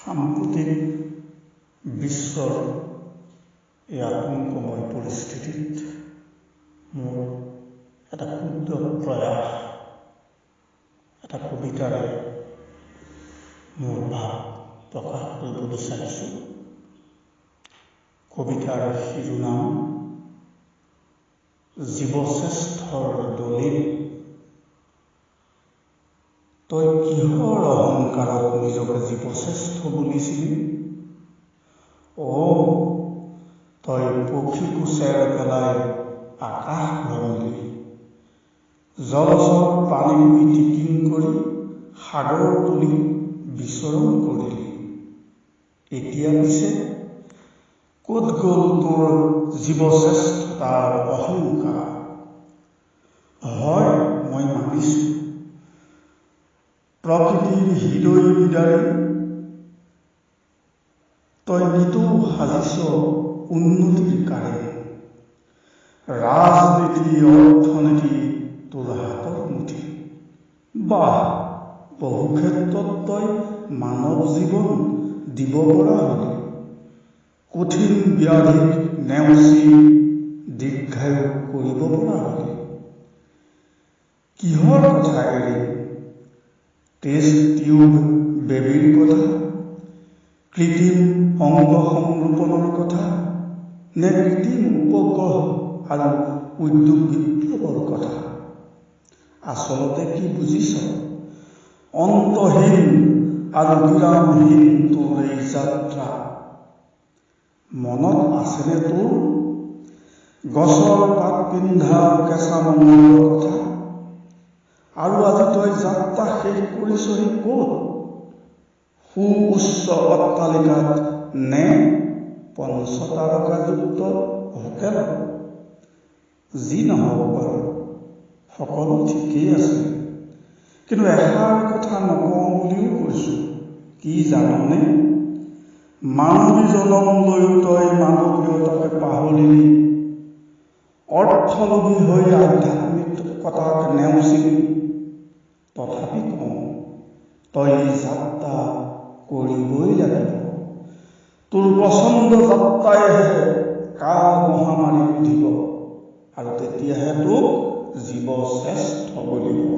সাম্প্ৰতিক বিশ্বৰ এই আতংকময় পৰিস্থিতিত মোৰ এটা ক্ষুদ্ৰ প্ৰয়াস, এটা কবিতাৰে মোৰ ভাৱ প্ৰকাশ কৰিব বিচাৰিছোঁ। কবিতাৰ শিৰোনাম জীৱশ্ৰেষ্ঠৰ দলিল। তই কিহৰ অহংকাৰত নিজকে জীৱশ্ৰেষ্ঠ বুলিছিলি? অ, তই পক্ষীকো চেৰ পেলাই আকাশ ভ্ৰমিলি, জলচৰ প্ৰাণীকো ইতিকিং কৰি সাগৰ তলিত বিচৰণ কৰিলি। এতিয়া পিছে ক'ত গ'ল তোৰ জীৱশ্ৰেষ্ঠতাৰ অহংকাৰ? হয়, মই মানিছোঁ, প্ৰকৃতিৰ হৃদয় বিদাৰি তই নিতৌ সাজিছ উন্নতিৰ কাৰেং। ৰাজনীতি অৰ্থনীতি তোৰ হাতৰ মুঠিত। বাহ, বহু ক্ষেত্ৰত তই মানৱ জীৱন দিব পৰা হলি, কঠিন ব্যাধিক নেওচি দীৰ্ঘায়ু কৰিব পৰা হলি। কিহৰ কথা এৰিম? টেষ্ট টিউব বেবীৰ কথা, কৃত্ৰিম অংগ সংৰোপণৰ কথা, নে কৃত্ৰিম উপগ্ৰহ আৰু উদ্যোগ বিপ্লৱৰ কথা? আচলতে কি বুজিছ, অন্তহীন আৰু বিৰামহীন তোৰ এই যাত্ৰা। মনত আছেনে তোৰ গছৰ পাত পিন্ধা কেঁচা মঙহৰ কথা? আৰু আজি তই যাত্ৰা শেষ কৰিছহি ক'ত? সুউচ্চ অট্টালিকাত নে পঞ্চতাৰকাযুক্ত হোটেলত? যি নহওক বাৰু, সকলো ঠিকেই আছে। কিন্তু এষাৰ কথা নকওঁ বুলিও কৈছোঁ, কি জাননে? মানৱী জনম লৈও তই মানৱীয়তাক পাহৰিলি, অৰ্থলোভী হৈ আধ্যাত্মিকতাক নেওচিলি। তথাপি কওঁ, তই এই যাত্ৰা কৰিবই লাগিব। তোৰ প্ৰচণ্ড যাত্ৰাইহে কাল মহামাৰী ৰুধিব, আৰু তেতিয়াহে তোক জীৱশ্ৰেষ্ঠ বুলিব।